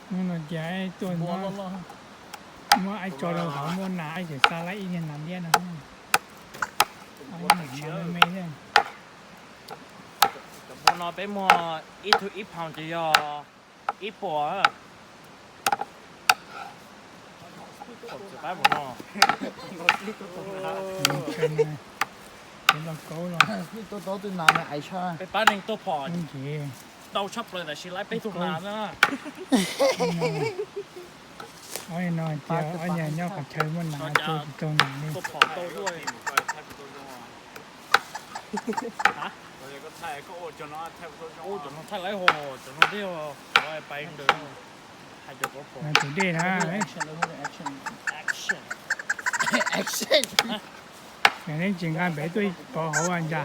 Hnub no ces tuaj muab aib tso rau hauv muaj nas, aib tseem xa laib ib niag nas liab no. Me me thiab. Cov hmo no peb muag ib tug ib pound ces yog ib puas. Peb pab neeg tuaj phom ntau tshaj plaws tab sis laib peb tug nas na. Ob no tias ob yam nyob qhov chaw muaj nas, tuaj tsis tau nas li. Cov no thaij laib hos, cov no dej, hais cov pov pom. Tus dej na. Action. Yog neb tsis nqa npev tuaj pov hauv ua ntsa.